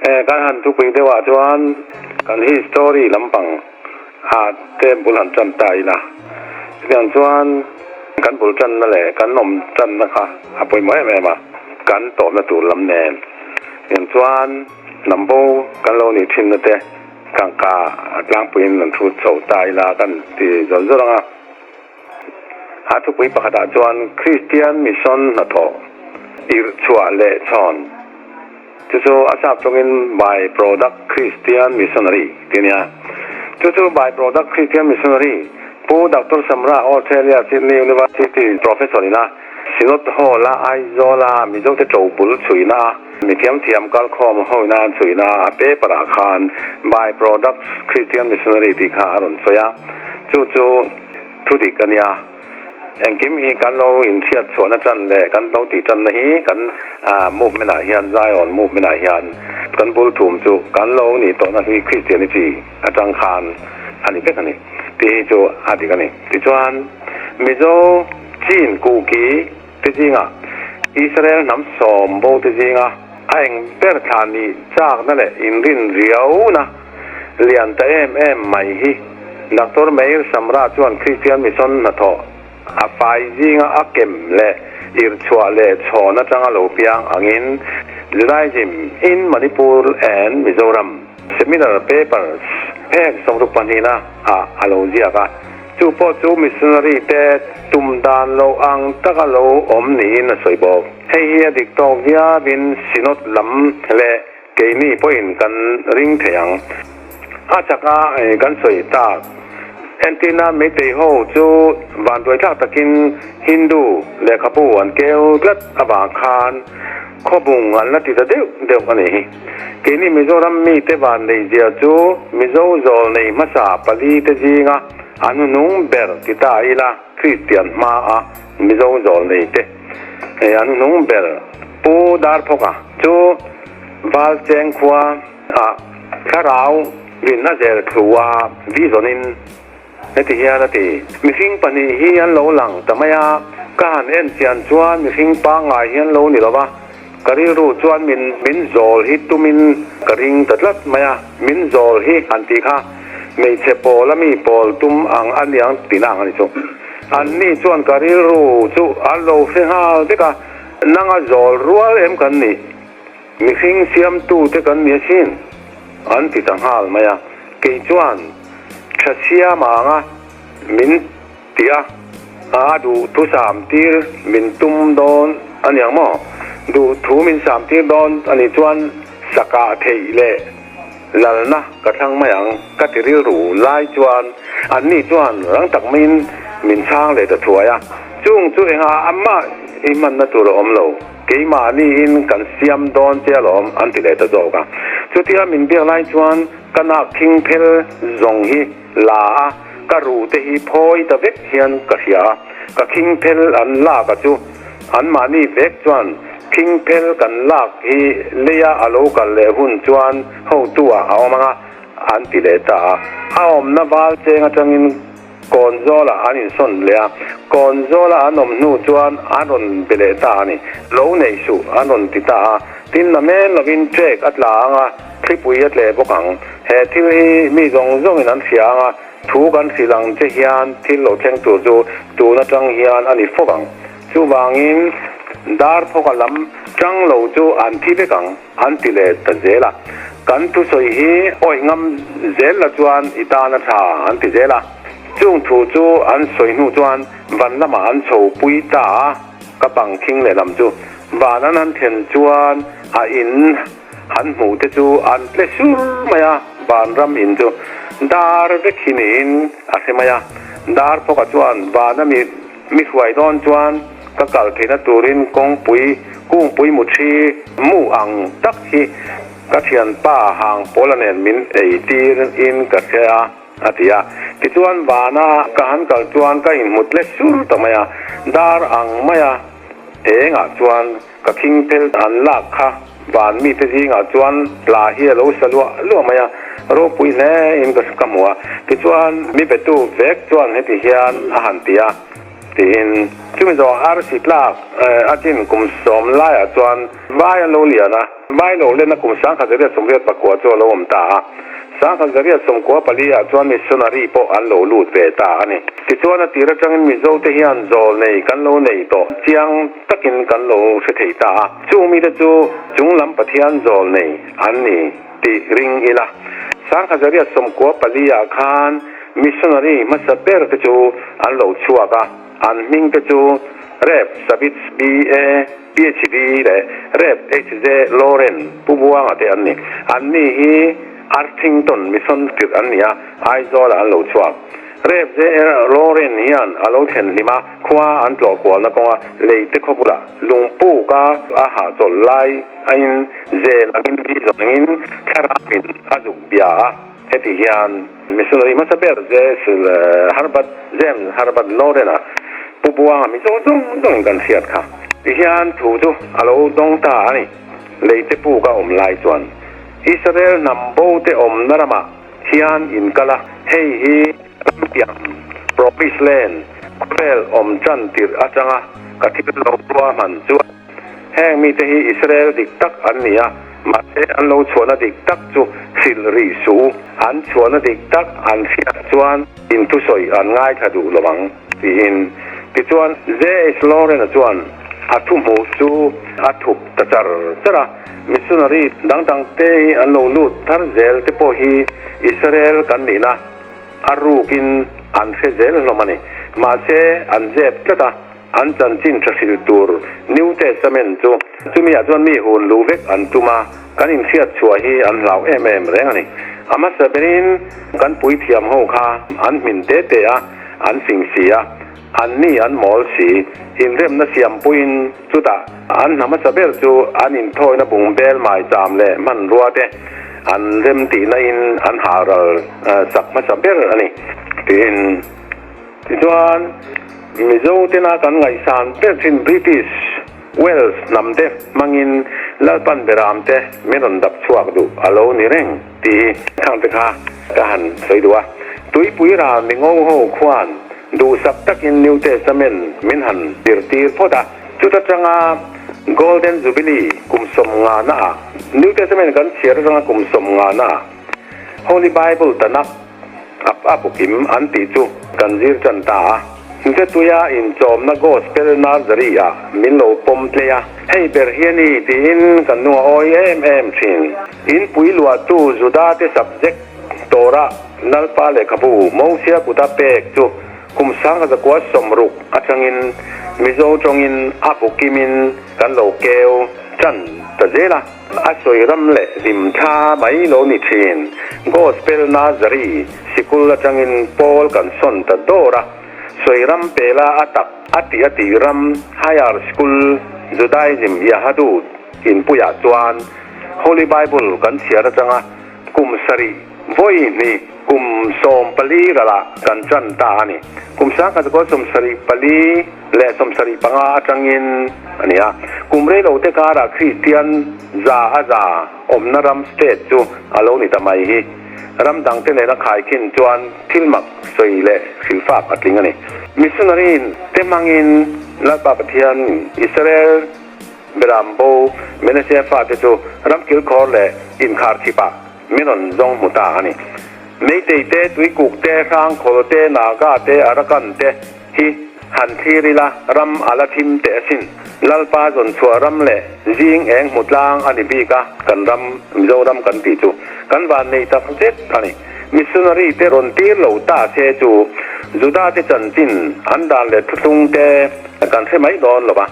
Kan han thupui deuhah chuan kan history lampang ah te bul han tan ta ila. Chutiang chuan kan bul tanna leh kan awm tanna kha a pawimawh em em a, kan tawpna tur lam nen. Chutiang chuan hnam bo kan lo nih thinna te tangka tlangpuiin an thu chho ta ila kan ti zawt zawt ang a. A thupui pakhatah chuan Kristian Mission hnathawh irh chhuah leh chhawn chu chu a sap tawngin By Product Christian Missionary tih a ni a. Chu chu By Product Christian Missionary Pu Doctor Samra Australia Sydney University Professor ina Synod Hall a Aizawl a Mizote to bul chhuina a mi thiamthiam kalkhawm hoina chhuina a paper ah khan By Products Christian Missionary tih kha a rawn sawi a. Chu chu thu dik a nia. Engkim hi kan lo inhriat chhuahna tan leh kan lo tih tanna hi kan movement ah hian Zion movement ah hian kan bul thum chu kan lo nih tawhna hi Christianity atang khan a ni vek a ni tih hi chu a dik a ni. Tichuan Mizo Chin Kuki te zingah Israel hnam sawm bo te zinga a eng ber thla nih chakna leh inrin riauna lian ta em em mai hi Doctor Meir Samra chuan Kristian Mission hnathawh a fai zinga a kem leh irhchhuah leh chhawn atanga lo piang angin Judaism in Manipur and Mizoram Seminar Papers phek sawmruk pahnihna ah a lo ziak a. Chu pawh chu missionary te tum dan lo ang taka lo awm niin a sawi bawk. Hei hi a dik tawk viauin Synod lam leh keini pawhin kan ring thei ang. A chaka kan sawi tak. Entirna Meitei ho chu vanduaithlak takin Hindu lehkhabu an keu tlat avang khan khawbung an la ti ta deuh deuh a ni hi. Keini Mizoram mite van neihzia chu Mizo zawl nei hmasa pali te zinga a hnuhnung ber ti ta ila Kristian hmaa Mizo zawl nei te a hnuhnung ber Pu Darphawka chu Valcheng khua ah thlarau rin a zel thlu a vision in Heti hian a ti, Mihring pahnih hi an lo lang ta mai a, ka han en chian chuan mihring pangngai hi an lo ni lo va, ka rilru chuan min min zawl hi tumin ka ring ta tlat mai a, min zawl hi han tih kha hmeichhe pawl a mi pawl tum ang a niang tihna ang a ni chu. Anni chuan ka rilru chu an lo hre nghal vek a, nanga zawl rual em kan nih? Mihring siamtute kan ni asin, an ti ta nghal mai a. Kei chuan tha siam anga min ti a, a duh thu sam tir min tum dawn a niang maw? Duh thu min sam tir dawn a nih chuan sakah theih leh lalna ka thlang mai ang ka ti rilru lai chuan anni chuan rang tak maiin min chhang leh ta thuai a. Chung chu engah amah i hmanna tur a awm lo. Keimahniin kan siam dawn che alawm an ti leh ta zawk a. Chutia min biak lai chuan ka nak thing phel zawng hi la a, ka ruh te hi phawi ta vek hian ka hria a. Ka khing phel an lak a chu anmahni vek chuan khing phel kan lak hi leia a lo kal leh hun chuan hotu ah a awm ang a an ti leh ta a. A awmna val cheng atangin Kawnzawlah an insawn leh a, Kawnzawla an awm hnu chuan an rawn be leh ta a ni. Lo nei suh an rawn ti ta a, tin na men lovin trek a tla ang a, thlipui a tleh bawk ang. He thil hi mi zawng zawngin an hria ang a, thu kan hrilh ang che hian thil lo thleng tur chu tun atang hian a ni fawk ang. Chuvangin dar phawka lam tang lo chu an thi vek ang. An ti leh ta zel a, Kan thusawi hi awih ngam zel la chuan i tan a tha, an ti zel a. Chung thu chu an sawi hnu chuan van lamah an chho pui ta a, ka bang thing lehlam chu van an han thlen chuan a in han hmuh te chu an tle sur mai a, vanram in chu dar vek hi niin a hre mai a. Dar phawkah chuan vana mi Mi hruai dawn chuan ka kal theihna turin kawngpui kungpui muthi mu ang tak hi ka thianpa hang pawla nen min ei tir in ka hre a, a ti a. Tichuan vana ka han kal chuan ka inhmu tle sur ta mai a, dar ang mai a engah chuan ka khing phel an lak kha van mite zingah chuan hla hi a lo sa luah luah mai a, ropui hle in ka hmu a. Tichuan mi betu vek chuan heti hian a han ti a, tiin chumi zawh arsi tlak a chin kum sawm laiah chuan vai a lo lian a. Vai lo lenna kum 1889 chu a lo awm ta a. 1894 ah chuan missionary pawh an lo lut ve ta a ni. Tichuan a tir atangin Mizo te hian zawl nei kan lo nei tawh chiang takin kan lo hre thei ta a. Chung mite chu chunglam Pathian zawl nei an ni tih ring ila. 1894 ah khan missionary hmasa ber te chu an lo chhuak a, an hming te chu Rev. Savitz BA. PHD leh Rev. HJ Lauren Pu Buanga te an ni. Anni hi Arthington Mission tirh an ni a, Aizawlah an lo chhuak. Rev. JR Lauren hian a lo thlen hlim a, khua an tlawh kualna kawnga leite khaw bulah lungpuka a hahchawlh lai aiin zel angin vision angin thlarauin a zuk bia a. Heti hian Missionary hmasa ber JS Herbert James Herbert Lauren-a Pu Buanga mi zawng zawng zawngin kan hriat kha. Tihian thu chu a lo dawng ta a ni. Leite puk a awm lai chuan Israel hnam bo te awmna ramah hian in kal a, hei hi ramtiang, Promised Land, khawvel awm tan tirh atanga ka thil lo ruahman chu a ni. Heng mite hi Israel dik tak an ni a, mahse an lo chhuahna dik tak chu hrilh rih suh u. An chhuahna dik tak an hriat chuan in thusawi an ngaithla duh lo ang, tiin. Tichuan, JH Lawrence-a chuan a thu hmuh chu a thup ta char char a. Missionary dang dangte hi an lo lut thar zel te pawh hi Israel kan nihna a rukin an hre zel hlawm a ni. Mahse, an zep tlat a. An chanchin tha hrilh tur New Testament chu chumi ah chuan mi hun luh vek an tum a, kan inhriat chhuah hi an hlau em em reng a ni. A hmasa berin kan puithiam ho kha an hmin te te a, an fing si a, an ni an mawl si, inremna siam puiin chutah an hna hmasa ber chu an inthawina bungbel maicham leh hmanrua te an remtihna in an hahral sak hmasa ber a ni tiin. Tichuan, Mizo tena kan ngaihsan ber thin British, Wales hnam te hmangin Lalpan beram te min rawn dap chhuak duh a lo ni reng tih hi khang te kha ka han sawi duh a. Tuipui ral mingo ho khuan duhsak takin New Testament min han zirtir phawt a, chuta tanga Golden Jubilee kum sawmngana ah, New Testament kan chhiar atanga kum sawmngana ah Holy Bible Tanakh, A bukim an tih chu kan zir chan ta a. Hnute tuia inchawmna Gospel Nursery ah min lo pawm tlei a, hei ber hi a ni tiin kan nu a awi em em thin. Inpui luahtu Juda te subject Torah Lalpa lehkhabu Mosia kuta pek chu kum 1960 atangin Mizo tawngin a bukimin kan lo keu chan ta zel a. A sawi ram leh hlim thla mai lo ni thin. Gospel Nursery sikul atangin pawl kan sawn ta dawr a, sawi ram pela a tak a tih a tih ram Higher School Judaism Yahadut inpuiah chuan Holy Bible kan chhiar atanga kum sarih vawi hnih kum 14 ralah kan chan ta a ni. Kum 1974 leh 75 atangin a ni a. Kum reilo te karah Kristian za a za awmna ram state chu a lo ni ta mai hi. Ram dangte nena khaikhin chuan thil mak sawi leh hrilhfak a tling a ni. Missionary te hmangin Lalpa Pathian Israel Beram bo Manasseh fate chu ram kilkhawr leh inkhar chhipah min rawn zawng hmu ta a ni. Meitei te, Tuikuk te, Hrangkhawl te, Naga te, Arakan te hi han thlir ila ram a la thim teh asin. Lalpa zawn chhuah ram leh zing eng hmu tlang a ni bik a, kan ram Mizoram kan tih chu kan van nei tak zet a ni. Missionary te rawn tir lo ta se chu Juda te chanchin an dan leh thuthlung te kan hre mai dawn lo va.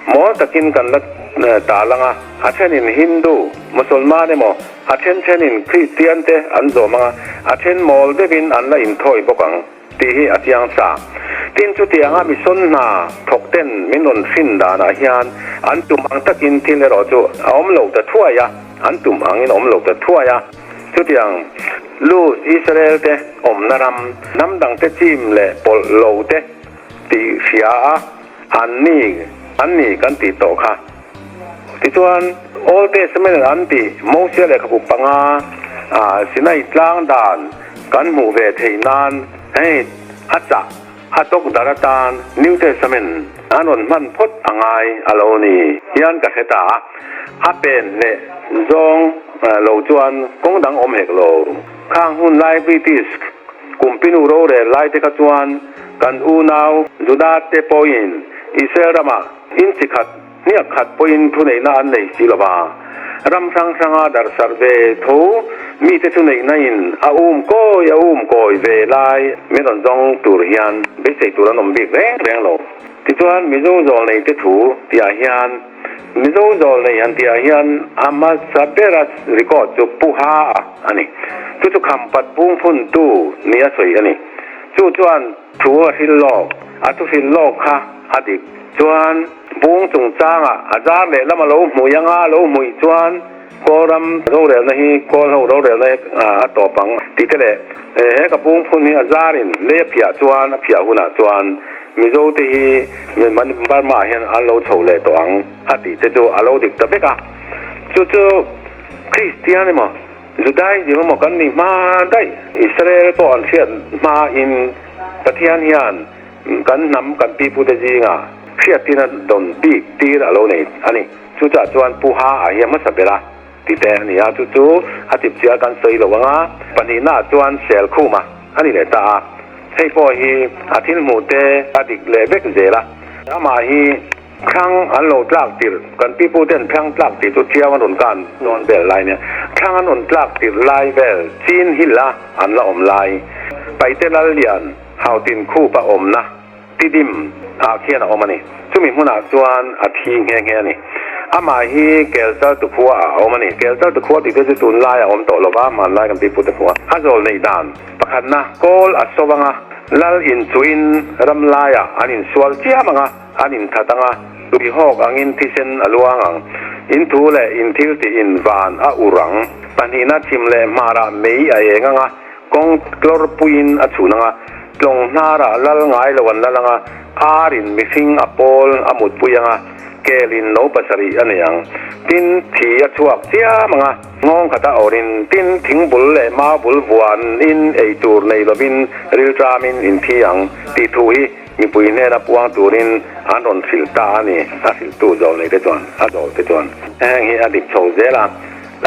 Mawl takin kan la ta lang a, a thenin Hindu, Musulman emaw, a then thenin Kristian te an zawm ang a, a then mawl deuhin an la inthawi bawk ang tih hi a chiang sa. Tin, chutianga mission hna thawk ten min rawn hrin danah hian an tum ang takin thil erawh chu a awm lo ta thuai a, an tum angin a awm lo ta thuai a. Chutiang Luz, Israel te awmna ram, hnam dangte chim leh pawlh lo te tih hria a, An ni, an ni kan tih tawh kha. Tichuan, Old Testament an tih Mosia lehkhabu panga ah Sinai tlang dan kan hmuh ve theih nan hei a chah A tawk dar atan New Testament an rawn hman phawt a ngai a lo ni hian ka hre ta a, a pen leh zawng lo chuan kawng dang awm hek lo. Khang hun lai British kumpinu rorel lai te kha chuan kan unau Juda te pawhin Israel ramah in chi khat hniak khat pawhin thuneihna an nei si lo va, ram hrang hranga darhsarh ve tho mite thuneihna in a um kawi a um kawi ve lai min rawn zawng tur hian beisei tur an awm bik reng reng lo. Tichuan Mizo zawlnei te thu tihah hian Mizo zawlnei han tihah hian a hmasa bera record chu Pu Ha a a ni. Chu chu Khampat bungphuntu ni a sawi a ni. Chu chuan thu a hrilh lawk, a thu hrilh lawk kha a dik. Chuan bung chungchangah a zar lehlam a lo hmui anga a lo hmuih chuan Kawlram rorelna hi Kawlho rorelna hi a tawp ang tih te leh he ka bungphun hi a zarin lei a phiah chuan a phiah hunah chuan Mizo te hi Burma ah hian an lo chho leh tawh ang a tih te chu a lo dik ta vek a. Chu chu Kristian emaw Judaism emaw kan nih hma daih Israel pawh an hriat hma in Pathian hian kan hnam kan pipute zingah hriattirna dawn bik tir a lo nei a ni. Chu chah chuan Pu Ha a hiam hmasa ber a ti te a ni a, chu chu a tip chiah kan sawi lo ang a, pahnihna ah chuan sel khum a a ni leh ta a, hei pawh hi a thil hmuh te a dik leh vek zel a, amah hi thlang an lo tlak tirh, kan pipu ten thlang tlak tih chu thiau an rawn kan dawn vel lai nia, thlang an rawn tlak tirh lai vel chin hill a an la awm lai, Paite Lallian Hautin khup a awmna. Tidim ah khian a awm a ni. Chumi hmunah chuan a thi nghe nghe a ni. Amah hi Kelchal tukhua ah a awm a ni. Kelchal tukhua tih te chu tunlai a awm tawh lo va, hmanlai kan pipute hmu a. A zawl neih dan pakhatna, kawl a so ang a, lal inchuhin ram laiah an insual chiam ang a, an inthat ang a, tuihawk angin thisen a luang ang. In thu leh in thil tihin van a ur ang. Pahnihna, chhim leh hmarah mei a eng ang a, Kawng tlawr puiin a chhun ang a, tlawng hnarah lal ngai lo an lal ang a, arin mihring a pawl a mutpui ang a, kelin no pasarih a nei ang. Tin, thi a chhuak chiam ang a, nghawng khata awrin, tin, thingbul leh maubul vuanin ei tur nei lovin rilṭamin in thi ang, tih thu hi mipui hnena puang turin an rawn hrilh ta a ni, a hrilhtu zawlneite chuan, a zawlte chuan. Heng hi a dik chho zel a,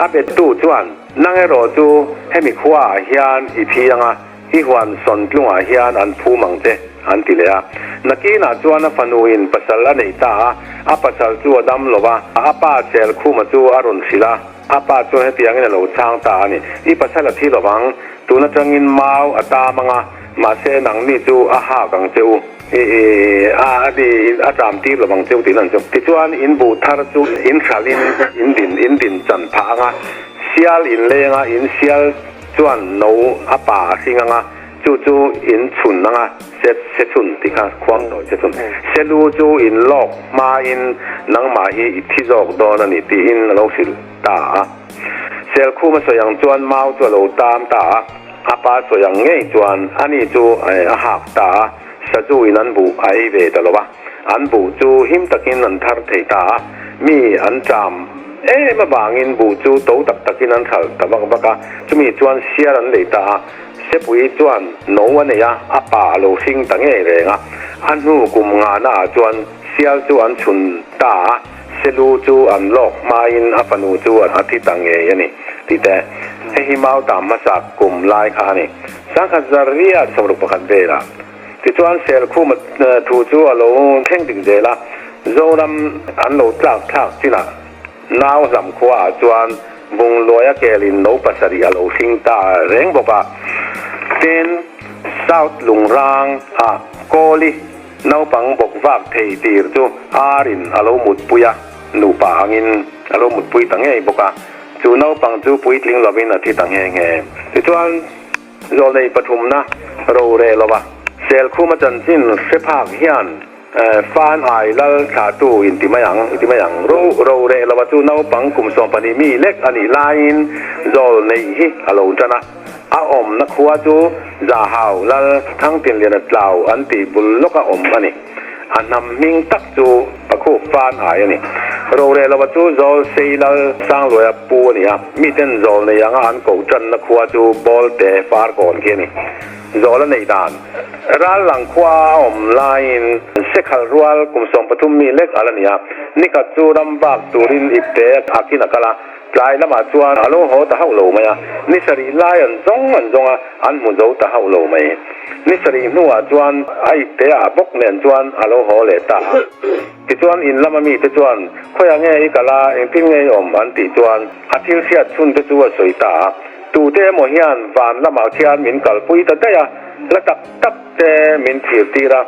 a bettu chuan. Nang erawh chu hemi khuaah hian i thi ang a, i huan sawn tlungah hian an phum ang che, an ti leh a. Nakinah chuan a fanuin pasal a nei ta a, a pasal chu a dam lo va, a pa Chelkhuma chu a rawn hrilh a, a pa chuan hetiangin a lo chhang ta a ni, I pasal a thi lo vang, tun atangin mau a tam ang a, mahse nangni chu a hak ang che u, i a ni a ṭam tir lo vang che u tiin an chu. Tichuan in buh thar chu in hralhin in din in din chan phah ang a, Sial in leng a, in sial chuan no a pa a hring ang a, chu chu in chhun ang a, se se chhun tih kha khuang tawi se chhun. Se lu chu in lawk hmain nangmah hi i thi zawk dawn a ni tiin a lo hrilh ta a. Selkhum a sawi ang chuan mau chu a lo tam ta a, a pa sawi ang ngei chuan ani chu a hak ta a, sazu in an buh a ei ve ta lo a. An buh chu him takin an thar thei ta a, mi an cham em avangin buh chu to tak takin an hralh ta vak vak a, chumi chuan sial an lei ta a, Sepui chuan no a nei a, a pa a lo hring ta ngei reng a, a hnu kum ngahna ah chuan sial chu an chhun ta a, Selu chu an lawk hmain a fanu chu a thi ta ngei a ni tih te, hei hi Mautam hmasa kum lai kha a ni. Sangkhat Zaria 61 velah. Tichuan Selkhuma thu chu a lo thleng dik zel a, Zoram an lo tlak thlak chinah nau hlam khuaah chuan Bungluaia kelin no pasarih a lo hring ta reng bawk a. Tin, South Lungrang ah Kawli naupang bawk vak thei tir chu arin a lo mutpui a, nupa angin a lo mutpui ta ngei bawk a, chu naupang chu puitling lovin a thi ta nghe nghe. Tichuan. Zawlnei pathumna ro reh lova Selkhuma chanchin hre phak hian Fan ai lal thlahtu in ti mai ang, i ti mai ang. Ro ro reh lova chu naupang kum 12 mi lek a nih laiin zawlneih hi a lo tan a. A awmna khua chu Zahau lal Thangtinliana tlau an tih bul lawka awm a ni. A hnam hming tak chu Pakhup Fan ai a ni. Rorelova chu Zawl Sei Lal Sangluaia pu a ni a, miten zawl nei anga an koh tanna khua chu Bawlte Farkawn khi a ni. Zawl a neih dan. Ral lang khua a awm laiin Sekhal rual kum 13 mi lek a la ni a. Nikhat chu ram vak turin ipte a akin a kal a, tlai lamah chuan a lo haw ta hauh lo mai a. Ni sarih lai an zawng an zawng a, an hmu zo ta hauh lo mai. Ni sarih hnuah chuan a ipte ah bawk nen chuan a lo haw leh ta a. Tichuan in lama mite chuan, Khawiah nge i kal a, engtin nge i awm? an tih chuan a thil hriat chhun te chu a sawi ta a. Tute emaw hian van lamah khian min kalpui ta daih a, hla tak tak te min thlir tir a.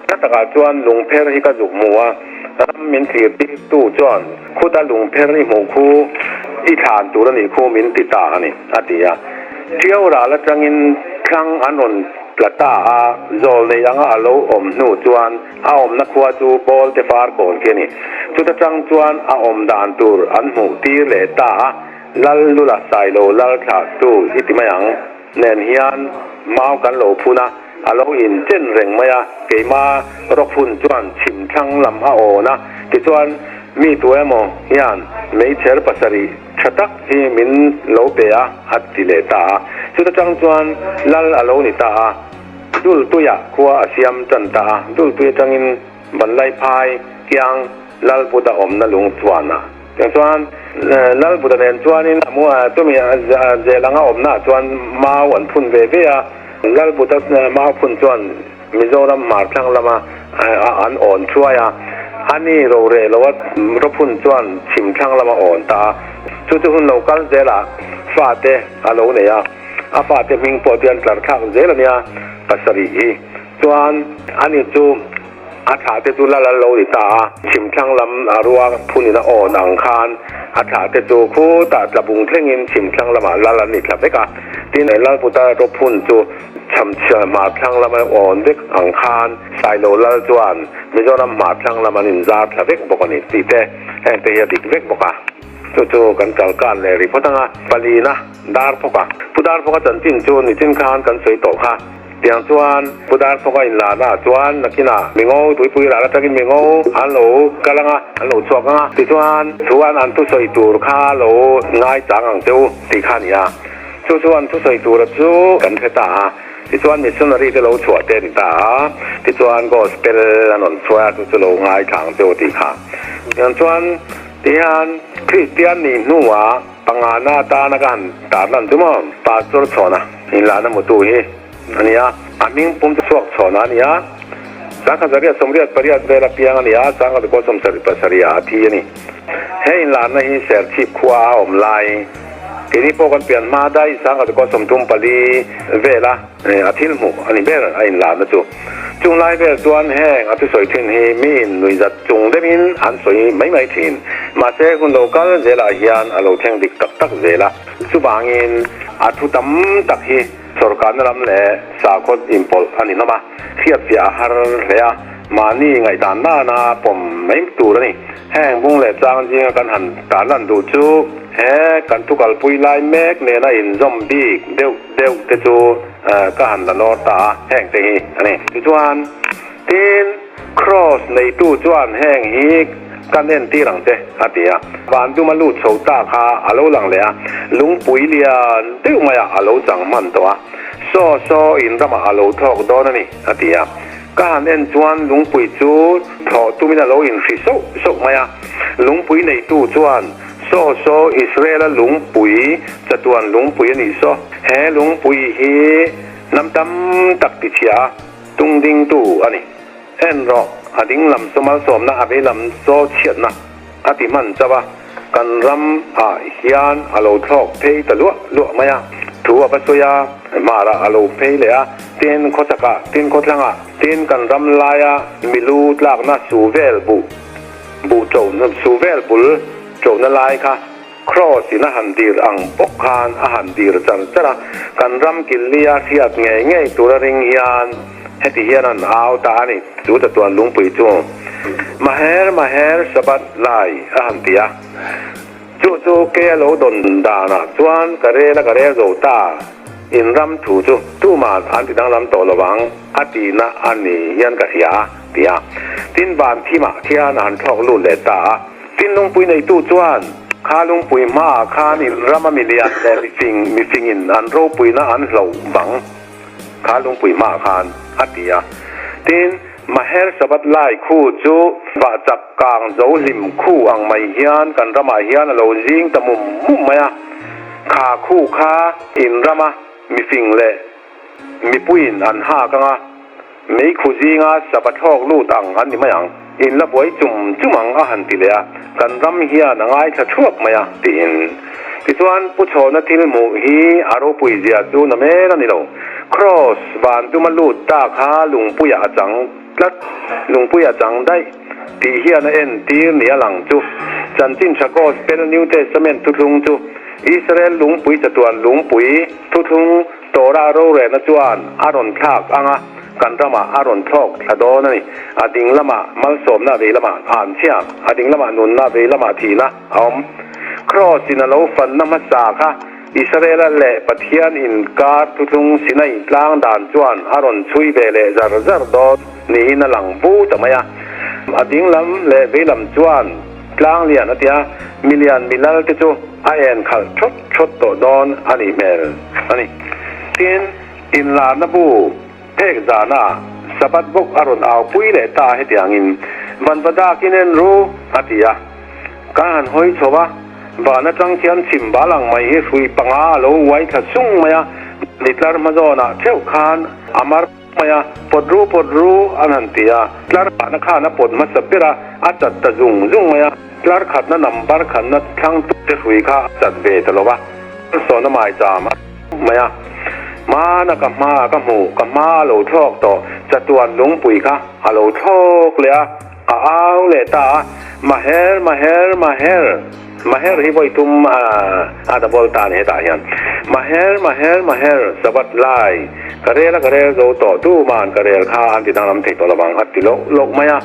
Hla takah chuan lungpher hi ka zuk hmu a, ram min thlir tir tu chuan khuta lungpher i hmuh khu i thlan tur a nih khu min ti ta a ni, a ti a. Ṭiau ral atangin thlang an rawn tla ta a, zawl nei anga a lo awm hnu chuan A awmna khua chu Paul te far kawn khi a ni. Chuta tang chuan a awm dan tur an hmuh tir leh ta a, Lal Lula Sailo Lal thlah tu i ti mai ang nen hian mau kan lo phun a, a lo in chen reng mai a, keima rawk hun chuan chhim thlang lam a awn a, tichuan mi tu emaw hian meichher pasarih tha tak hi min lo pe a, a ti leh ta a. Chuta tang chuan Lal a lo ni ta a. Dultuia khua a siam tan ta a, Dultui atangin Vanlaiphai kiang Lalbuta awmna lung chuan a. Tiang chuan Lalbuta nen chuanin a mu a, chumi zel anga awmnaah chuan mau an phun ve ve a. Lalbuta mau phun chuan Mizoram hmar thlang lama an awn thuai a, a ni roreh loa rawphun chuan chhim thlang lama awn ta a. Chu chu hun lo kal zelah fate a lo nei a. A fate hming pawh chu an tlar thlak zel a nia, pasarih hi. Chuan ani chu a thlah te chu lal an lo ni ta a, chhim thlang lam a ruak phunin a awn ang khan a thlah te chu khutah tlabung thlengin chhim thlang lamah lal an ni thla vek a. Tin, Lalputa rawphun chu chhamchhia hmar thlang lama awn vek ang khan Sailo lal chuan Mizoram hmar thlang lam an inzar thla vek bawk a ni tih te heng te hi a dik vek bawk a. Chu chu kan kalkan leh rih phawt ang a, palina Darphawka. Pu Darphawka chanchin chu nichin khan kan sawi tawh kha. Tiang chuan Pu Darphawka inlahna ah chuan nakinah mingo tuipui ral atangin mingo an lo kal ang a, an lo chhuak ang a. Tichuan chuan an thusawi tur kha lo ngaichang ang che u tih kha a ni a. Chu chu an thusawi tura chu kan hre ta a. Tichuan missionary te lo chhuah te a ni ta a. Tichuan gospel an rawn chhuah a, chu chu lo ngaithla ang che u tih kha. Tiang chuan tihian Kristian nih hnuah Pangana atana ka han tar lan chu maw Pastor Chhawna inlahna hmutu hi a ni a, a hming pum chu chhuak Chhawna a ni a, sangkhat zariat sawmriat pariat vel a piang a ni a, sangkhat kaw sawmsarih pasarih ah a thi a ni. He inlahna hi Serchhip khua a awm lai, keini pawh kan pian hma daih sangkhat kaw 34 vela a thil hmuh a ni ber a inlahna chu. Chung lai vel chuan heng a thusawi thin hi miin nuihzat chung deuhin an sawi mai mai thin. Mahse hun lo kal zelah hian a lo thleng dik tak tak zel a. Chuvangin a thu tam tak hi sawrkarna lam leh sakhaw inpawlh a ni hlawm a, hriatfiah a har hle a, mahni ngaihdan nana pawm mai tur a ni. Heng bung leh chang zinga kan han tarlan duh chu he kan thukalpui lai mek nena inzawm bik deuh deuh te chu Ka han la nawr ta a, heng te hi a ni. Tichuan, tin, Kraws neitu chuan heng hi kan entir ang che, a ti a. Van duma lut chho ta kha a lo lang leh a, lungpui lian deuh maiah a lo chang hman tawh a. Saw saw in ramah a lo thlawk dawn a ni, a ti a. Ka han en chuan lungpui chu thlawh tumin a lo inhri sauh sauh mai a. Lungpui neitu chuan, Saw saw Israel-a lungpui, chatuan lungpui a nih saw. He lungpui hi hnam tam tak tichhia a, tung dingtu a ni. En rawh, a ding lam saw malsawmna, a vei lam saw chhiatna a ti hman chauh a, kan ram ah hian a lo thlawk phei ta luah luah mai a. Thu a va sawi a, hmarah a lo phei leh a, tin khawchakah, tin khawthlangah, tin kan ram laia milu tlakna su vel buh. Buh ṭohna su vel bul ṭohna lai kha Kraws in a han dir ang bawk khan a han dir char char a, kan ram killia hriat ngei ngei tura ring hian heti hian an au ta a ni, chu chatuan lungpui chu Maher Maher Shabbat lai a han ti a, chu chu kei a lo dawn danah chuan ka rel a ka rel zo ta, in ram thu chu tuman an ti danglam tawh lo vang a tihna a ni hian ka hria a. Ti a, tin van thimah khian a han thlawk lut leh ta a. Tin lungpui neitu chuan, Kha lungpui hmaah khan in rama milian leh mifing mifingin an ropuina an hloh vang. Kha lungpui hmaah khan a ti a. Tin, Maher Sabbath lai khu chu vahchap kang zo hlim khu ang mai hian kan ramah hian a lo zing ta mum mum mai a. Kha khu kha in rama mifing leh mipuiin an hak ang a, meikhu zinga sava thlawk lut ang an ni mai ang. In la buai chum chum ang a han ti leh a, kan ram hian a ngaithla thuak mai a, tiin. Tichuan, Pu Chhawna thil hmuh hi a ropui zia chu na men a ni lo. Kraws van duma lut ta kha lungpuiah a chang tlat, lungpuiah a chang daih tih hian a entir ni a lang chu. Chanchin tha Gospel New Testament thuthlung chu Israel lungpui chatuan lungpui thuthlung Torah rorelna chuan a rawn thlak ang a, kan ramah a rawn thlawk thla dawn a ni. A ding lamah malsawmna, a vei lamah anchhia, a ding lamah nunna, a vei lamah thihna a awm. Kraws-in a lo fanna hmasa kha Israela leh Pathian inkar thuthlung Sinai tlang dan chuan a rawn chhui ve leh zar zar dawn niin a lang vu ta mai a. A ding lam leh vei lam chuan tlang lian a ti a, milian milal te chu a en khalh thawt thawt tawh dawn a nih hmel a ni. Tin, inlarna bu phek zana Sabbath bawk a rawn au pui leh ta hetiangin, Vanvadakin en ru, a ti a. Kan han hawi chho a, van atang khian chhim bal ang mai hi hrui panga a lo uai thla sung mai a, ni tlar hma zawnah theuh khan a mar mai a, pawt ru pawt ru an han ti a, tlar hahna khan a pawt hmasa ber a, a chat ta zung zung mai a, tlar khatna number khatna thlang tute hrui kha a chat ve ta lo va, sawna maicham a mai a, hmana ka hma ka hmuh ka hma a lo thlawk tawh chatuan lungpui kha a lo thlawk leh a. A au leh ta a, Maher, Maher, Maher, Maher hi vawi tum a double ta a ni hetah hian. Maher, Maher, Maher, Sabbath lai, ka rel a ka rel zo tawh, tuman ka rel kha an ti danglam thei tawh lovang a ti loh loh mai a.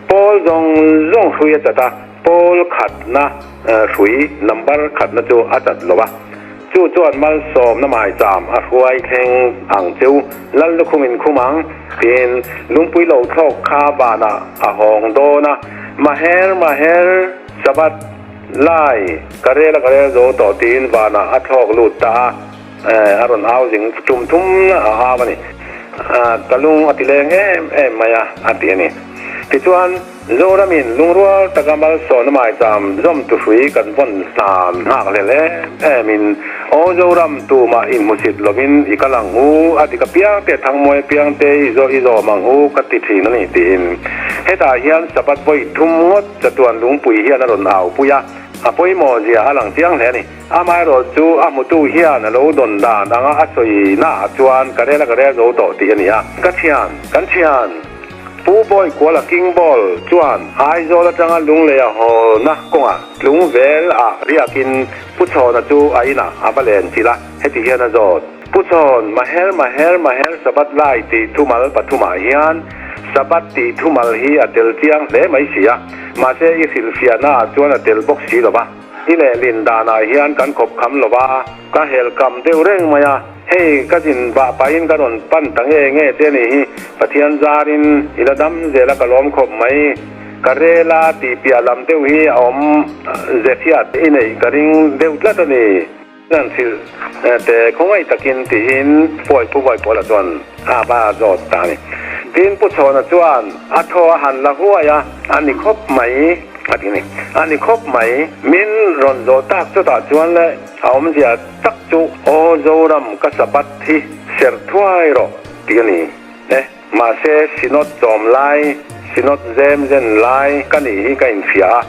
Pawl zawng zawng hrui a chat a, pawl khatna hrui number khatna chu a chat lo va. Chu chuan malsawmna maicham a hruai thleng ang cheu, Lal lukhum in khum ang, tiin lungpui lo thlawk kha vanah a hawng dawn a, Maher, Maher, Sabbath lai, ka rel a ka rel zo tawh tiin vanah a thlawk lut ta a, a rawn au zing tum thum a au a ni. Ka lung a ti leng em em mai a, a ti a ni. Tichuan. Zoramin lungrual taka malsawna maicham zawm tuhrui kan vawn hnan nghak hlel em emin Aw Zoram tumah inhmusit lovin i kal ang u, a dik apiang te Thangmawi apiang te i zawh i zawm ang u ka ti thin a ni tiin hetah hian Sabbath vawi thum ngawt chatuan lungpui hian a rawn au pui a, a pawimawh zia a lang chiang hle a ni. Amaherawh chu a hmutu hian a lo dawn dan anga a sawi naah chuan ka rel a ka rel zo tawh tih a ni a, ka thian, kan thian. Pu Bawikuala King Ball chuan Aizawl atanga Lunglei a hawlna kawngah tlung vel ah riakin Pu Chhawna chu a inah a va len chilh a, heti hian a zawt. Pu Chhawn, Maher Maher Maher Sabbath lai tih thumal pathumah hian Sabbath tih thumal hi a tel chiang hle mai si a, mahse i hrilhfiahna ah chuan a tel bawk si lo va. I lehlin danah hian kan khawp kham lo va, ka helkam deuh reng mai a. Hei, ka zin vah pahin ka rawn pan ta nge nge che ni hi, Pathian zarin i la dam zel a ka lawm khawp mai. Ka rel a tih piah lam deuh hi a awm ze hriat i neih ka ring deuh tlat a ni. Nan hrilh te khawngaih takin tiin Pawi Pu Vawipawla chuan a va zawt ta a ni. Tin Pu Chhawna chuan a thaw a han la huai a, a ni khawp mai a ti a ni. A ni khawp mai, min rawn zawh tak chutah chuan le a awmzia tak chu Aw Zoram ka Sabbath hi serh thuai rawh tih a ni e. Mahse Synod chawm lai, Synod zem zen lai ka nih hi ka inhria a,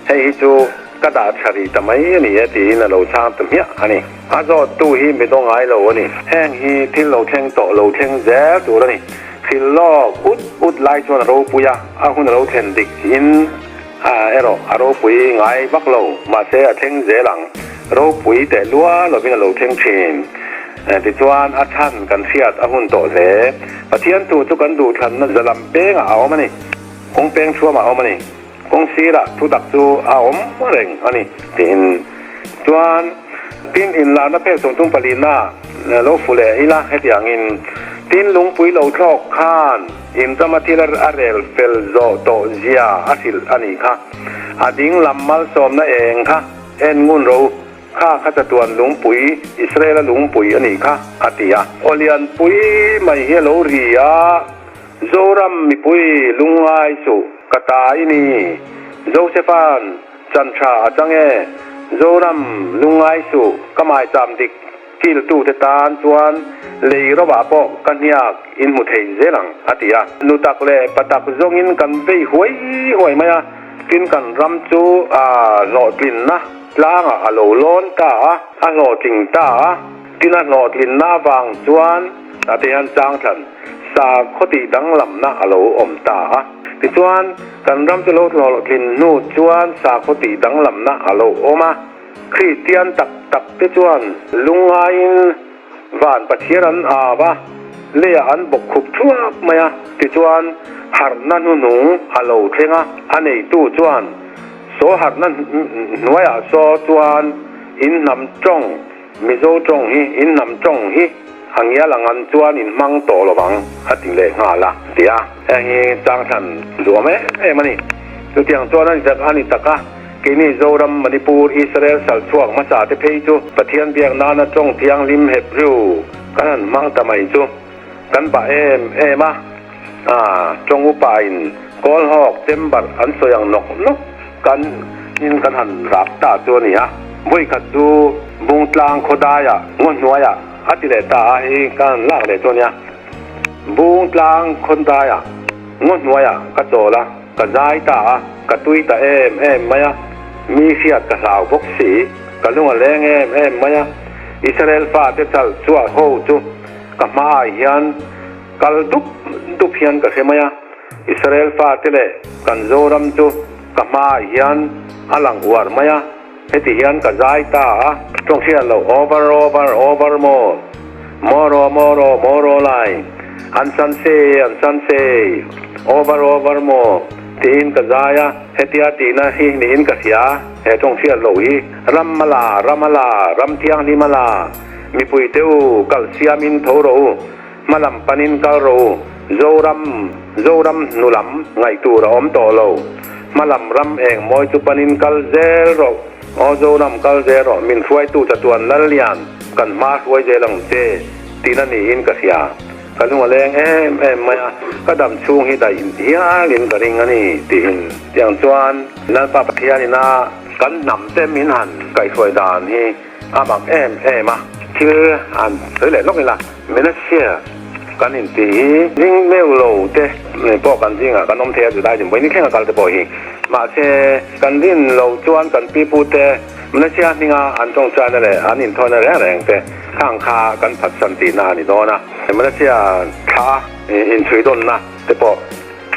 hei hi chu ka dah tha rih ta mai a ni e tiin a lo chhang ta hmiah a ni. A zawttu hi mi daw ngai lo a ni. Heng hi thil lo thleng tawh lo thleng zel tur a ni. Thil lawk ut ut lai chuan a ropui a, a hun a lo thlen dik in erawh a ropui ngai vak lo, mahse a thleng zel ang. Ropui teh lua lovin a lo thleng thin. Tichuan a chhan kan hriat a hun tawh hle. Pathian thu chu kan duhthlanna za lam pengah a awm a ni. Kawng peng thuamah a awm a ni. Kawng sirah thutak chu a awm reng a ni tiin. Chuan tin inlarna phek chungchung palina lo fu leh ila hetiangin tin lungpui lo thlawk khan inzama thil a rel fel zawh tawh zia a hrilh a nih kha. A ding lam malsawmna eng kha en ngun ro. Kha kha chatuan lungpui, Israela lungpui a nih kha, a ti a. Aw lianpui mai hi a lo ri a, Zoram mipui lungngai suh, ka ta i ni. Josepha'n chan tha a chang e, Zoram lungngai suh, ka maicham dik kiltute tan chuan lei rovah pawh ka hniak in hmu thei zel ang, a ti a. Nu tak leh pa tak zawngin kan vei huai huai mai a, tin kan ram chu a hlawhtlinna tlangah a lo lawn ta a, a hlawhtling ta a, tin a hlawhtlinna avang chuan tah te hian changthlan sakhaw tih danglamna a lo awm ta a. Tichuan, kan ram chu lo hlawhtlin hnu chuan sakhaw tih danglamna a lo awm a. Kristian tak tak te chuan lungngaiin van Pathian an au a, leiah an bawk khup thuap mai a. Tichuan, harhna hnuhnung a lo thleng a, a neitu chuan saw harhna hnuaiah saw chuan in hnam tawng, Mizo tawng hi, in hnam tawng hi a ngial ang an chuan in hmang tawh lo vang a ti leh nghal a, ti a. Heng hi changthlan duhawm em em a ni. Chutiang chuan a ni tak a ni tak a, keini Zoram, Manipur, Israel sal chhuak hmasa te phei chu Pathian biak nana tawng thianghlim Hebrew kan han hmang ta mai chu kan bah em em a. A tawng upa in Kawlhawk chamber an sawi ang nawk nawk kan in kan han rap ta chu a ni a. Vawikhat chu Bungtlang khawdaiah ngaw hnuaiah a ti leh ta a, hei ka han lak leh chu a nia. Bungtlang khawdaiah ngaw hnuaiah ka chawl a, ka zai ta a, ka tui ta em em mai a, mi hriat ka hlau bawk si, ka lung a leng em em mai a. Israel fate chalh chhuah ho chu ka hmaah hian Kal dup dup hian ka hre mai a, Israel fate leh kan Zoram chu ka hmaah hian a lang uar mai a, heti hian ka zai ta a. Tawng hriat loh over over over maw mawraw mawraw mawraw lai an san se an san se over over maw tiin ka zai a, hetia tihna hi niin ka hria he tawng hriat loh hi ram a la ram a la ram thianghlim a la mipuite u kal siamin tho rawh u. Hmalam panin kal rawh u, Zoram, Zoram hnu lam ngaih tur a awm tawh lo. Hmalam ram eng mawi chu panin kal zel rawh, aw Zoram kal zel rawh, min hruaitu chatuan Lallian kan hma hruai zel ang che tihna niin ka hria. Ka lung a leng em em mai a, ka dam chhung hi daih hialin ka ring a ni tiin. Tiang chuan Lalpa Pathianin a kan hnam te min han kaihhruai dan hi a mak em em a, thil han sawi leh lawk ila. Manasia kan inti hi ding meuh lo te pawh kan zingah kan awm thei a, Judai dinhmun ni thlenga kal te pawh hi. Mahse, kan din lo chuan kan pipu te Manasia hminga an tawngtaina leh an inthawina reng reng te khang kha kan phatsan tihna a ni dawn a. Manasia thla inchhuidawnna te pawh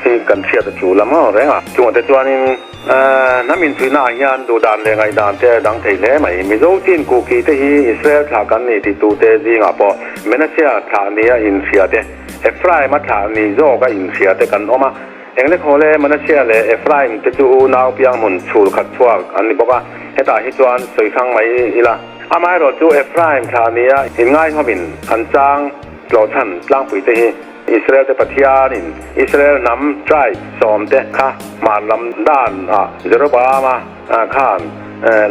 Hi kan hriat a chu lam reng a. Chungah te chuanin hnam inchhuihnaah hian duhdan leh ngaihdan te a dang thei hle mai. Mizo chin Kuki te hi Israel thlah kan ni titute zingah pawh Menasea thlah nia inhria te, Ephraim-a thlah ni zawka inhria te kan awm a. Englekhawle Menasea leh Ephraim te chu unau pianghmun chhul khat chhuak an ni bawk a, hetah hi chuan sawi hrang mai ila. Amaherawhchu chu Ephraim thlah nia inngaihawmin an chang tlawhchhan tlangpui te hi. Israel-te Pathianin Israel hnam, tribe, sawmte kha hmar lam dan ah Jeroboama khan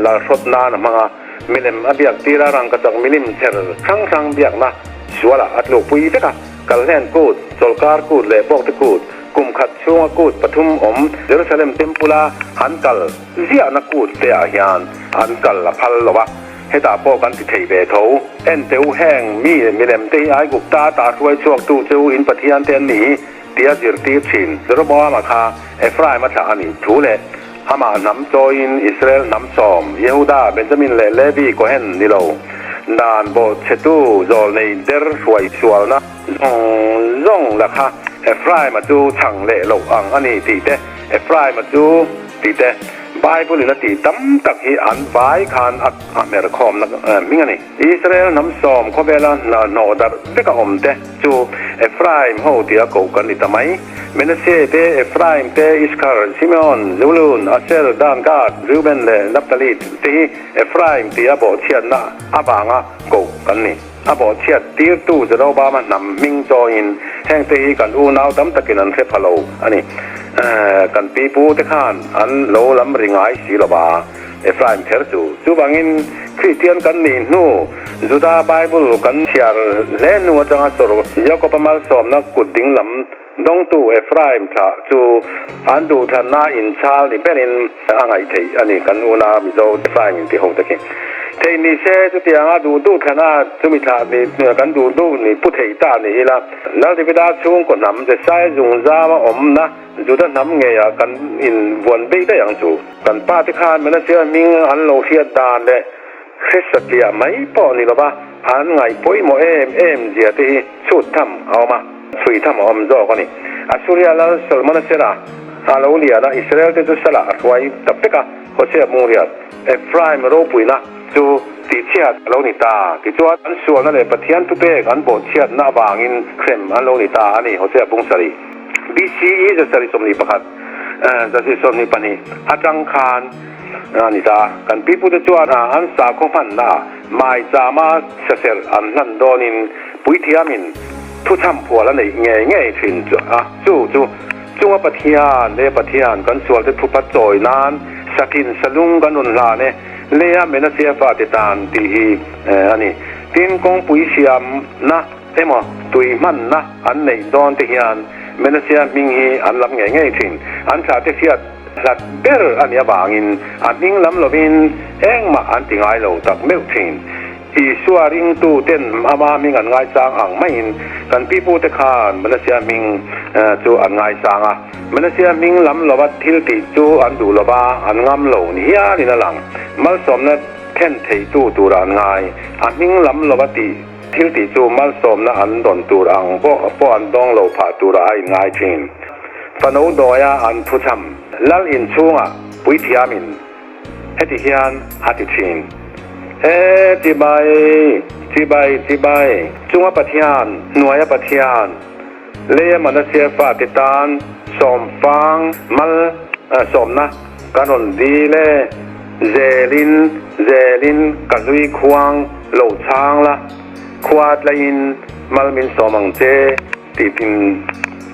lalhrawt nan a hmang a, milem a biak tir a, rangkachak milim chher hrang hrang biakna sualah a tlukpui vek a, Kalhlen kut, Chawlkar kut leh Bawkte kut, kum khat chhunga kut pathum awm Jerusalem Temple-a an kal ziahna kut te ah hian an kal a phal lo a. Hetah pawh kan ti thei ve tho. En teh u heng mi milem te hi Aigupta ata hruai chhuak tu che u in Pathian te an ni hi tia zirtir thin. Jeroboama kha Ephraim a thlah a nih thu leh amah hnam chawiin Israel hnam sawm, Yehuda, Benjamin leh Levi Kohen ni lo, dan bawhchhetu zawlnei der hruai sualna zawng zawng la kha Ephraim-a chu chhang leh loh ang a ni tih te, Ephraim-a chu tih te. Bible in a tih tam tak hi an vai khan a hmer khawmna hming a ni. Israel hnam sawm khawvela hnawh darh vek a awm te chu Ephraim ho tia koh kan ni ta mai. Manasseh te, Ephraim te, Iskhar, Simeon, Zebulun, Asher, Dan, Gad, Reuben leh Naphtali te hi Ephraim tia bawhchhiatna avanga koh kan ni. A bawhchhiat tirtu Jeroboama hnam hming chawiin heng te hi kan unau tam takin an hre pha lo a ni. Kan pipu te khan an lo lam ri ngai si lo va. Ephraim kher chu. Chuvangin, Kristian kan nih hnu, Juda Bible kan chhiar hle hnu atanga sawr Jakob-a malsawmna kut ding lam dawngtu Ephraim thlah chu an duhthlanna inchhal ni berin a ngaih theih a ni. Kan una Mizo Ephraim inti ho te khi theih ni se, chutianga duh duh thlana chumi thlah ni kan duh duh ni pu theih ta ni ila, Lal Davida chhungkaw hnam Jesai zungzama awmna Juda hnam ngeiah kan invuan bei daih ang chu. Kan pa te khan Manasseh hming an lo hriat dan leh hre satliah mai pawh ni lova an ngaih pawimawh em em zia te hi chhut tham a awm a, chhui tham a awm zawk a ni. Assuria lal Shalmaneser-a a lo lian a, Israel te chu salah a hruai ta vek a, Hosea Mungriat, Ephraim ropuina chu tihchhiat a lo ni ta. Tichuan an sualna leh Pathian thupek an bawhchhiatna avangin hrem an lo ni ta a ni, Hosea Bungsarih. BCE 721, 722 atang khan a ni ta. Kan pipute chuan an sakhaw hmanna maichama saserh an hlan dawnin puithiamin thuchham phual a neih ngei ngei thin a, chu chu chunga Pathian leh Pathian kan sualte thupa chawi nan sakin salung kan rawn hlan e, leia Menasea fate tan tih hi a ni. Tin, kawngpui siamna emaw tui hmanna an neih dawn te hian Menasea hming hi an lam ngei ngei thin. An thlah te hriat hlat ber a nih avangin a hming lam lovin engmah an ti ngai lo tak meuh thin. Isua ringtu ten ama hming an ngaisang ang maiin kan pipu te khan Menasea hming chu an ngaisang a. Menasea hming lam lova thil tih chu an duh lova an ngam lo ni hialin a lang. Malsawmna thlen theitu tura an ngai. A hming lam lova tih Thil tih chu malsawmna an dawn tur ang pawh pawh an dawng lo phah turah a inngai thin. Fano dawia an thuchham lal inchhungah puithiamin heti hian a ti thin, E chibai, chibai, chibai, chunga Pathian, hnuaia Pathian, leia Manasseh fate tan sawmfang mal sawmna kan rawn dil e. Zelin, zelin ka hlui khuang lo chhang la, khua tlaiin mal min sawm ang che tih thin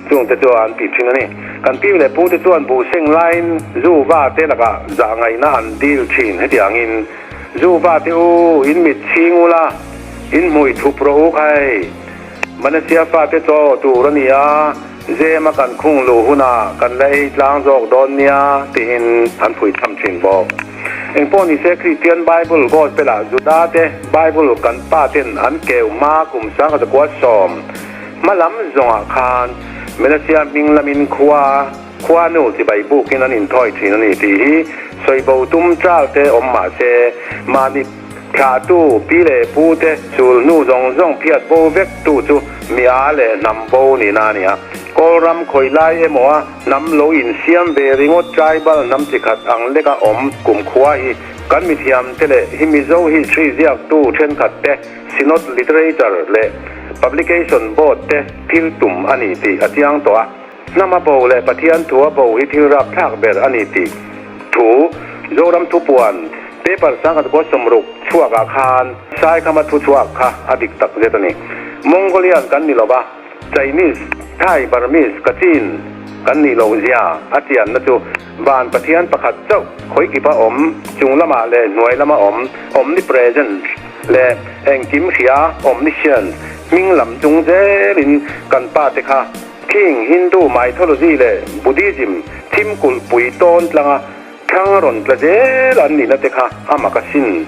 chungte chuan an tih thin a ni. Kan pi leh pu te chuan buh seng laiin zu va te lakah zah ngaihna an dil thin hetiangin, Zu va te u, in mit chhing ula, in hmui thup rawh u khai. Manasseh fate chaw tur a ni a, Zema kan khung luh hunah kan la ei tlang zawk dawn nia tiin an phui tham thin bawk. Engpawh ni se Kristian Bible Gospel ah Juda te Bible kan pa ten an keu hma kum 1110 hma lam zawngah khan Manasseh hming lamin khua khuanu chibai bukin an inthawi thin a ni tih hi sawibo tum chal te awm mah se mahni Thlahtu, pi leh pu te chul hnu zawng zawng phiat bo vek tu chu mi a leh hnam bo nihna a ni a. Kawlram khawi lai emaw a hnam lo insiam ve ringawt tribal hnam chi khat ang leka awm kum khua hi kan mithiam te leh hi Mizo history ziaktu thenkhat te Synod Literature leh Publication Board te thil tum a ni tih a chiang tawh a. Hnam a bo leh Pathian thu a bo hi thil rapthlak ber a ni tih thu Zoram Thupuan paper 1160 chhuakah khan Saikhama thu chhuak kha a dik tak zet a ni. Mongolian kan ni lova, Chinese, Thai, Burmese, Kachin kan nih loh zia a chianna chu van Pathian pakhat chauh khawikipa awm, chung lamah leh hnuai lama awm, omnipresent, leh engkim hria, omniscient, hming lam chung zelin kan pa te kha Khing Hindu mythology leh Buddhism thim kulh pui tawn tlanga thlang rawn tla zel an nihna te kha a mak asin.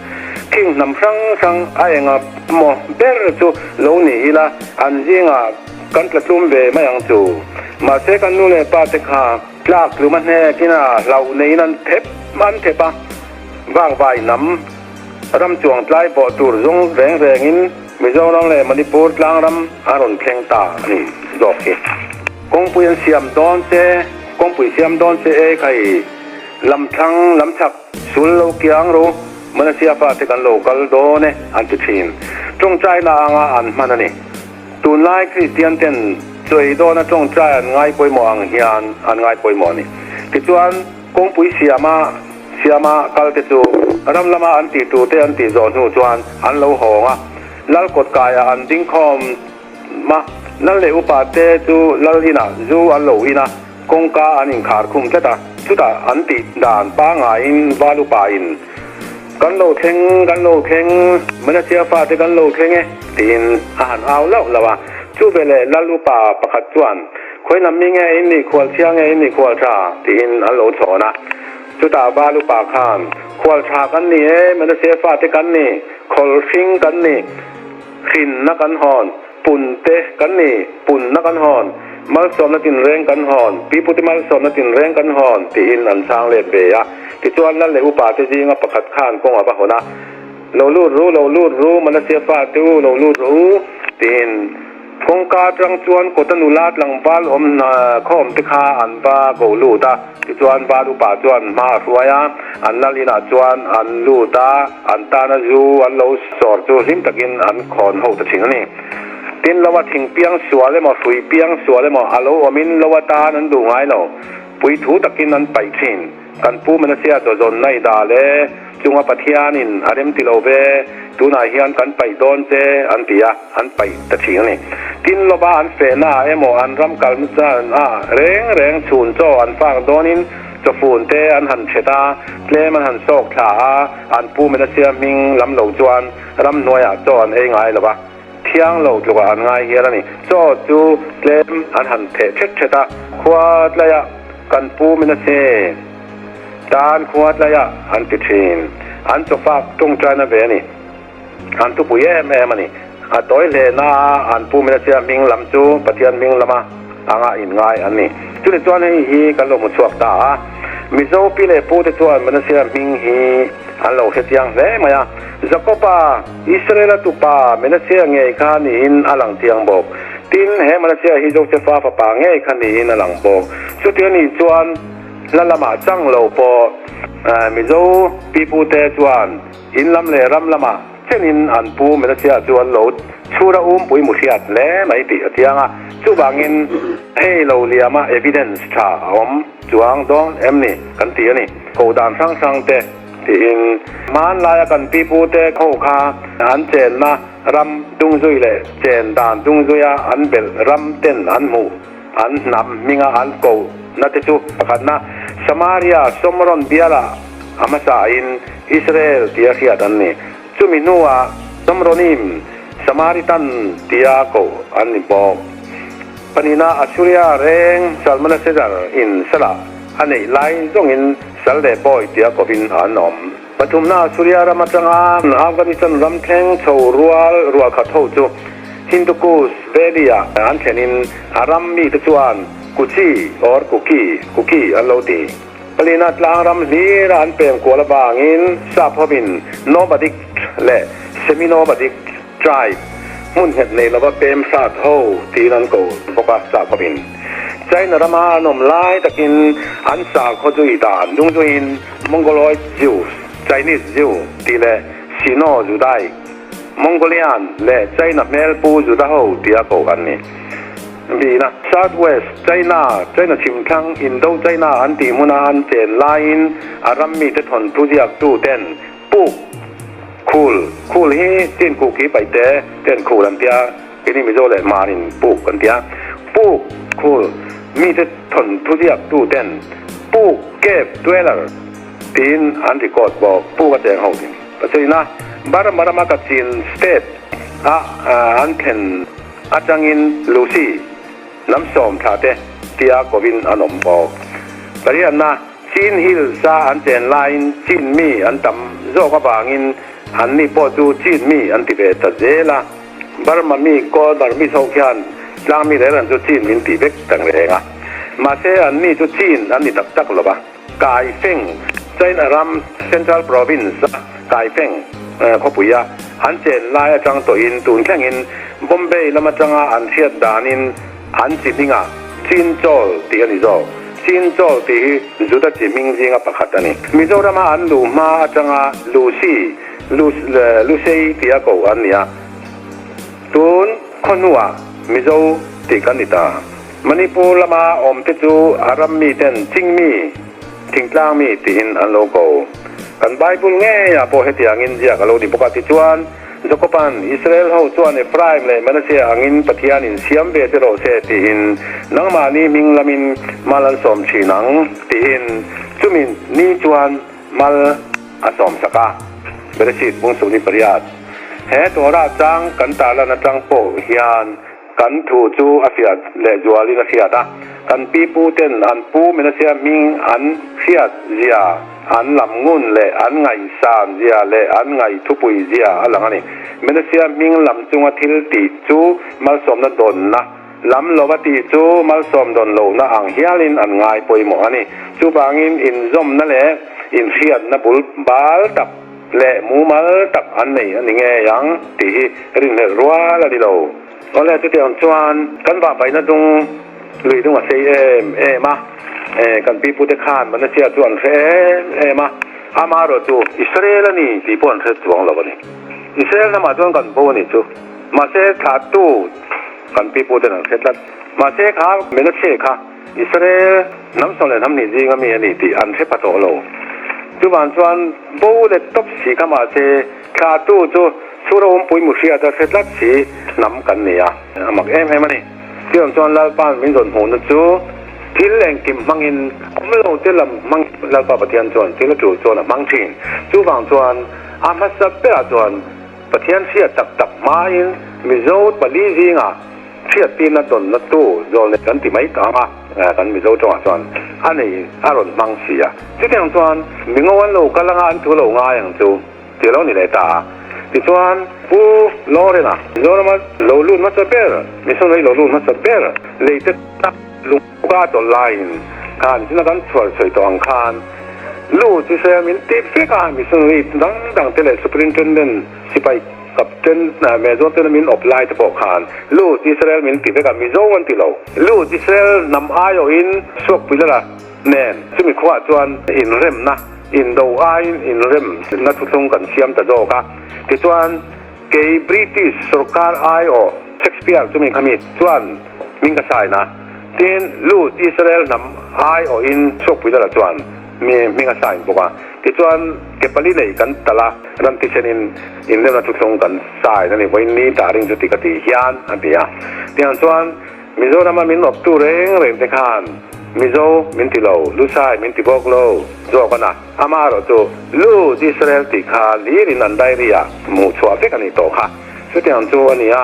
Khing hnam hrang hrang a enga maw ber chu lo ni ila an zingah kan tla tlum ve mai ang chu. Mahse kan nu leh pa te kha tlak tlum a hnekin a hlauh neiin an thep an thep a, vakvai hnam ram chuang tlai bawh tur zawng reng rengin Mizoram leh Manipur tlangram a rawn thleng ta a ni zawk hi. Kawngpui an siam dawn che, kawngpui siam dawn che e khai lam thlang lam chhak sul lo kiang ru, Manasseh fate kan lo kal dawn e an ti thin. Tawngtaina anga an hman a ni. Tunlai Kristian ten chawi dawna tawngtai an ngai pawimawh ang hian an ngai pawimawh a ni. Tichuan kawngpui siama Siama kal te chu ram lama an tih tur te an tih zawh hnu chuan an lo hawng a, Lal kawtkaiah an ding khawm a, Lal leh upa te chu Lal inah zu an lo in a, kawngka an inkhar khum tlat a, chutah an tih dan pangaiin Val upa in. Kan lo thleng, kan lo thleng, Manasea fate kan lo thleng e, tiin a han au lauh lauh a. Chu veleh Lal upa pakhat chuan, Khawi lam mi nge in nih khual chhia nge in nih khual tha? tiin an lo chhawn a. Chutah Val upa khan, Khual tha kan ni e, Manasea fate kan ni, khawl hring kan ni, hrinna kan hawn, pun te kan ni, punna kan hawn, malsawmna tinreng kan hawn, pipute malsawmna tinreng kan hawn, tiin an chhang let ve a. Tichuan Lal leh upa te zinga pakhat khan kawng a va hawn a, Lo lut ru, lo lut ru, Manasea fate u, lo lut rawh u, tiin kawngka atang chuan kawta nula tlangval awm khawm te kha an va ko lut a. Tichuan Val upa chuan hma a hruai a, an lal inah chuan an lut a, an tana zu an lo sawr chu hlim takin an khawn ho ta thin a ni. Tin, lo a thing piang sual emaw, hrui piang sual emaw a lo awmin lo atan an duh ngai lo, puithu takin an paih thin. Kan pu Manasea dawzawnna i dah le, chunga Pathianin a rem ti lo ve, tunah hian kan paih dawn che an ti a, an paih ta thin a ni. Tin lova an fehna ah emaw an ram kalna chan ah reng reng chhun chaw an fak dawnin chawfun te an han thet a, tlem an han sawk thla a, an pu Manasea hming lam lo chuan ramhnuaiah chaw an ei ngai lo va, thiang lo tlukah an ngai hial a ni. Chaw chu tlem an han theh thet thet a, khua tlaiah kan pu Manase tan khua tlaiah an ti thin. An chawfak tawngtaina ve a ni. An thupui em em a ni. A tawi hle na a, an pu Manasia hming lam chu Pathian hming lama anga inngai an ni. Chuni chuan hei hi kan lo hmu chhuak ta a, Mizo pi leh pu te chuan Manasia hming hi an lo hre chiang hle mai a. Jakoba, Israela tupa Manasia ngei kha niin a lang chiang bawk. Tin, he Manasia hi Josefa fapa ngei kha niin a lang bawk. Chuti a nih chuan hla lamah chang lo pawh Mizo pi pu te chuan In lam leh ram lamah chenin an pu Manasia chu an lo chhur a umpui mu hriat hle mai tih a chiang a, chuvangin hei lo liama evidence tha a awm chuang dawn em ni kan ti a ni. Ko dan hrang hrang te tiin hmanlaia kan pipu te ho kha an chenna ram dungzui leh chen dan dungzuia an belh ram ten an hmuh an hnam hminga an kohna te chu pakhatna Samaria Shomron bialah A hmasain Israel tia hriat an ni. Chumi hnuah Shomronim, Samaritan, tia koh an ni bawk. Pahnihna Assuria reng Shalmaneser in salah a neih lai zawngin sal leh bawi tia kovin an awm. Pathumna Assuria ram atanga Afghanistan ram thleng chho rual rual khat ho chu Hindu Kush Valley-ah an thlenin a ram mite chuan Kuchi or Kuki, Kuki, an lo ti. Palina tlang ram hlira an pem kual avangin sap hovin nomadic leh semi-nomadic tribe hmun nghet nei lova pem hrat ho tiin an ko bawk a, sap hovin China rama an awm lai takin an sakhaw zui dan dungzuiin Mongoloid Jews, Chinese Jew, tih leh Sino-Judaic, Mongolian leh China hmelpu Juda ho tia koh an ni. Bihna, South West China, China chhimthlang, Indo China an tih hmuna an chen laiin a ram mite thawnthu ziaktu ten puk, khul, khul hi chin kuk hi paihte ten khul an tia, keini Mizo leh Hmarin puk an tia, puk, khul, mite thawnthu ziaktu ten puk, cave dweller, tiin an record bawk, puk a cheng ho tin. Pasarihna, Burma rama Kachin state a an thlen. Atangin Lucy lam sawm thla te tia kovin an awm bawk. Pariatna, Chin Hills a an chen laiin Chin mi an tam zawk avangin anni pawh chu Chin mi an ti ve ta zel a. Burma mi Kawl Burmese ho khian tlang mi rel an chu Chin min ti vek ta reng a. Mahse anni chu Chin an ni tak tak lo va. Kaifeng, China ram Central Province a Kaifeng khawpuia an chen lai atang tawhin tun thlengin Bombay lam atanga an hriat danin an chi hmingah Chin Chawl tih a ni zawk. Chin Chawl tih hi Juda chi hming zinga pakhat a ni. Mizorama an luh hma atanga Lucy, Lusei tia koh an ni a, tun khawhnuah Mizo tih kan ni ta. Manipur lama awmte chu a ram miten Chingmi, thingtlang mi tiin an lo ko. Kan Bible ngeiah pawh hetiangin ziak a lo ni bawk a. Tichuan, Jakoba'n Israel ho chuan Ephraim leh Manasseh angin Pathianin siam ve che rawh se tiin nangmahni hming lamin mal an sawm thin ang tiin chumi ni chuan mal a sawmsak a. Bereshit bung 28. He Torah chang kan tarlan atang pawh hian kan thu chu a fiah lehzualin a hriat a. Kan pi pu ten an pu Menasea hming an hriat zia, an lam ngun leh an ngaihsan zia leh an ngaih thupui zia a lang a ni. Menasea hming lam chunga thil tih chu malsawmna dawnna Lam lova tih chu malsawm dawn lohna ang hialin an ngai pawimawh a ni. Chuvangin inzawmna leh inhriatna bul bal tak leh mumal tak an nei a ni ngei ang tih hi rinhlelh rual a ni lo. Awle, chutiang chuan kan vahvaihna dung lui dung a sei em em a, kan pipute khan Manasia chu an hre em em a, amaherawhchu Israel a ni tih pawh an hre chuang lo a ni. Israel lamah chuan kan bo a nih chu. Mahse thlahtu Kan pipu ten an hre tlat. Mahse kha Menashe kha Israel hnam sawm leh hnam hnih zinga mi a ni tih an hre pha tawh lo. Chuvang chuan bo let tawp si kha mahse thlahtu chu Chhura awmpui Muhriat a hre tlat si hnam kan ni a, a mak em em a ni. Chuvang chuan Lalpa'n min zawn hmuhna chu thil engkim hmangin awm lo te lam hmang Lalpa Pathian chuan thil a tul chuan a hmang thin. Chuvang chuan a hmasa berah chuan Pathian hriat tak tak hmain Mizo pali zingah hriattirna dawnna tu zawl nei kan ti mai ta ang a, kan Mizo tawngah chuan a nei a rawn hmang si a. Chutiang chuan mingo an lo kal anga an thu lo ngai ang chu ti lo ni leh ta a. Tichuan Pu Lawrena Mizorama lo lut hmasa ber, missionary lo lut hmasa ber leite tak lungka chawlh laiin khan china kan chhuar sawi tawh ang khan Lu chu se min tip vek a, missionary dang dang te leh superintendent sipai captain major te min awp lai te pawh khan Lu Israel min ti vek a, Mizo an ti lo. Lu Israel hnam aiawhin Suakpuilala nen chumi khuaah chuan inremna, indo aiin inremna thuthlung kan siam ta zawk a, tichuan kei British sorkar aiawh Shakespeare chumi khami chuan min ka sign a. Tin, Lut Israel hnam aiawhin Suakpuilala chuan mi hming a sign bawk a. Tichuan, ke pali nei kan talh a, ram thisenin inremna thuthlung kan sign a ni. Vawiin ni tah ring chu ti ka ti hian a ti a. Tiang chuan Mizorama min awptu reng reng te khan Mizo min ti lo, Lusai min ti bawk lo zawk a na. Amaherawh chu Lut Israel tih kha hlirin an diary ah hmuh chhuah vek a nih tawh kha. Chutiang chu a ni a,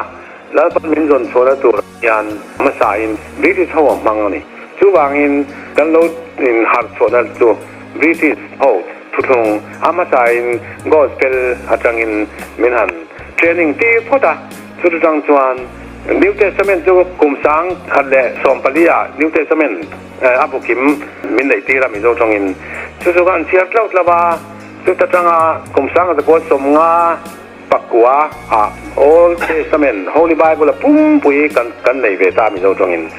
Lalpan min zawn chhuahna tur hian hmasain British ho a hmang a ni. Chuvangin kan lo inharh chhuahna chu British ho thuthlung a hmasain Gospel atangin min han training tir phawt a. Chuti chang chuan New Testament chu kum 1014 ah New Testament a bu kim min neih tir a Mizo tawngin. Chu chu kan chhiar tlauh tlauh a, chuta tanga kum 1050 Pakua ah Old Testament, Holy Bible a pumpui kan kan nei ve ta Mizo tawngin.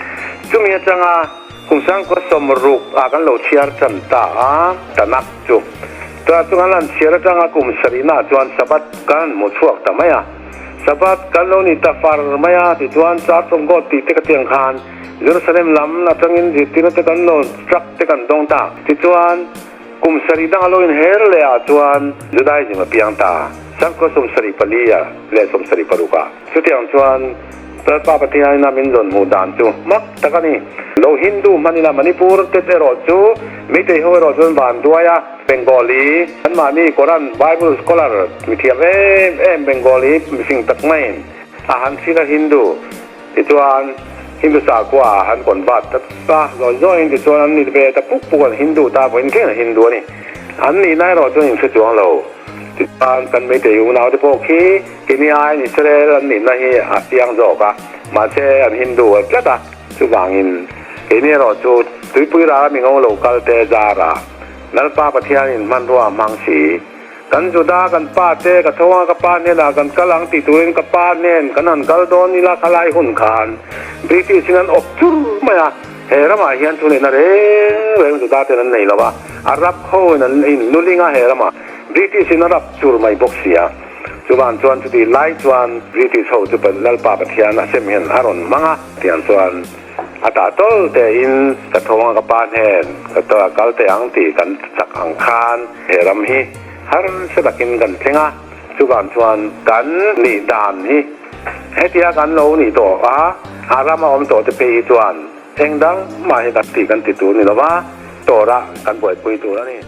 Chumi atanga kum 1060 ah kan lo chhiar chan ta a, Tanakh chu. Chutah chu kan han chhiar atanga kum sarihna ah chuan Sabbath kan han hmu chhuak ta mai a. Sabbath kan lo ni ta far mai a, tichuan Church of God tih te ka tiang khan Jerusalem lam atangin zirtirna te kan lo truck te kan dawng ta. Tichuan. Kum sarih dang a lo inher leh ah chuan Judaism a piang ta, Sangkhaw 74 ah leh 76 ah. Chutiang chuan Lalpa Pathianin a min zawn hmuh dan chu mak tak a ni. Lo Hindu hman ila Manipur te erawh chu Meitei ho erawh chuan van duai a, Bengali anmahni Koran Bible scholar mithiam em em Bengali mifing tak maiin a han hrilh a Hindu Tichuan, Hindu sakhua ah an convert ta ta zawi zawiin tichuan an ni ve ta puk puk an Hindu ta pawhin thleng an Hindu a ni. An nihna erawh chuan inhre chuang lo. Tichuan, kan Meitei unau te pawh khi keini aiin Israel an nihna hi a chiang zawk a, mahse an Hindu a tlat a, chuvangin keini erawh chu tuipui ral a mingo lo kal te zarah Lalpa Pathianin hmanrua a hmang si. Kan Juda kan pa te ka tho anga ka pa hnenah kan kal ang tih turin ka pa hnen kan han kal dawn ila khalai hun khan British in an awp chur mai a, he ramah hian thuneihna reng reng Juda ten an nei lo a, Arab ho in an in luling a he ramah British in a rap chur mai bawk si a, chuvan chuan chuti lai chuan British ho chu Lalpa Pathian a sem hian a rawn hmang a, tiang chuan. A tah tawl tein ka thawng a ka pa hnen ka kal teh ang tih kan chak ang khan he ram hi harsa takin kan thleng a, chuvang chuan kan nih dan hi hetia kan lo nih tawh a, a ram a awm tawh te phei hi chuan eng dang mah hi kan tih kan ti tur ni lova, Torah kan buaipui tur a ni.